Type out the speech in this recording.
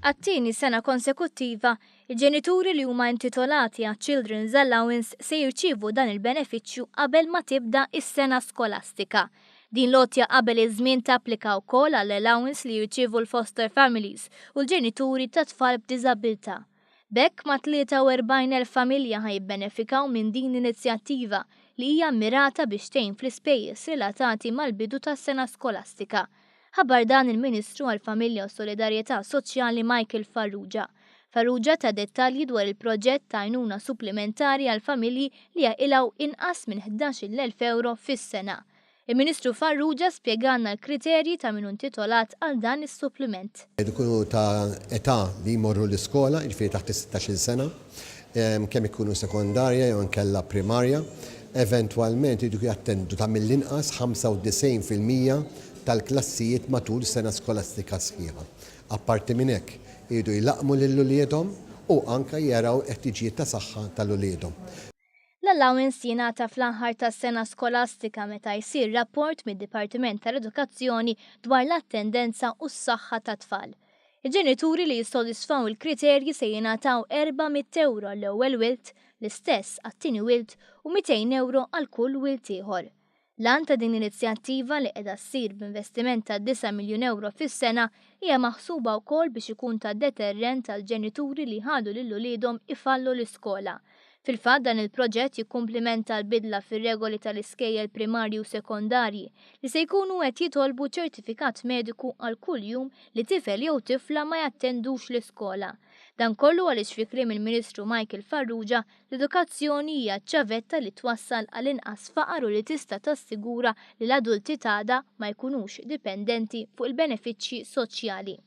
Għat-tieni sena konsekuttiva, il-ġenituri li huma intitolati għaċ-Children's Allowance se jirċievu dan il-benefiċċju qabel ma tibda s-sena skolastika. Din l-għotja qabel iż-żmien tapplika wkoll għall-allowance li jirċievu l-foster families u l-ġenituri ta' tfal b'diżabbiltà. B'hekk mat-43,000 familja ħa jibbenefikaw minn din l-inizjattiva li hija mmirata biex tgħin fl-ispejjeż relatati mal-bidu tas-sena skolastika. Ħabbar dan il-Ministru għall-Familja u s-Solidarjetà Soċjali Michael Farrugia. Farrugia ta dettalji dwar il-proġett ta' għajnuna supplimentari għall-familji li jaqilgħu inqas minn 11,000 ewro fis-sena. Il-Ministru Farrugia spjegalna l-kriterji ta' min hu intitolat għal dan is-suppliment. Ikunu ta' età li jmorru l-iskola, jiġifieri taħt is-sittax-il sena, kemm ikunu sekondarja jew inkella primarja. Eventwalment iridu jattendu ta' mill-inqas 95% tal-klassijiet matul sena skolastika sħiħa. Apparti minn hekk, iridu jlaqqmu lil uliedhom u anke jaraw il-ħtiġijiet ta' saħħa tal-uliedhom. L-allowance jingħata fl-aħħar tas-sena skolastika meta jsir rapport mid-Dipartiment tal-Edukazzjoni dwar l-attendenza u s-saħħa tat-tfal. Il-ġenituri li jissodisfaw il-kriterji se jingħataw 400 ewro għall-ewwel wild, l-istess għat-tieni wild u 200 ewro għal kull wild ieħor. L-għan ta' din l-inizjattiva li qiegħda ssir b'investiment ta' 9 miljun ewro fis-sena hija maħsuba wkoll biex ikun ta' deterrent għal ġenituri li jħallu lil uliedhom ifallu l-iskola. Fil-fatt dan il-proġett jikkumplimenta l-bidla fir-regoli tal-iskejjel primarji u sekondarji li se jkunu qed jitolbu ċertifikat mediku għal kull jum li tifel jew tifla ma jattendux l-iskola. Dan kollu għaliex fi kliem il-Ministru Michael Farrugia L-edukazzjoni hija ċ-ċavetta li twassal għal inqas faqar u li tista' tassigura li l-adulti t'għada ma jkunux dipendenti fuq il-benefiċċji soċjali.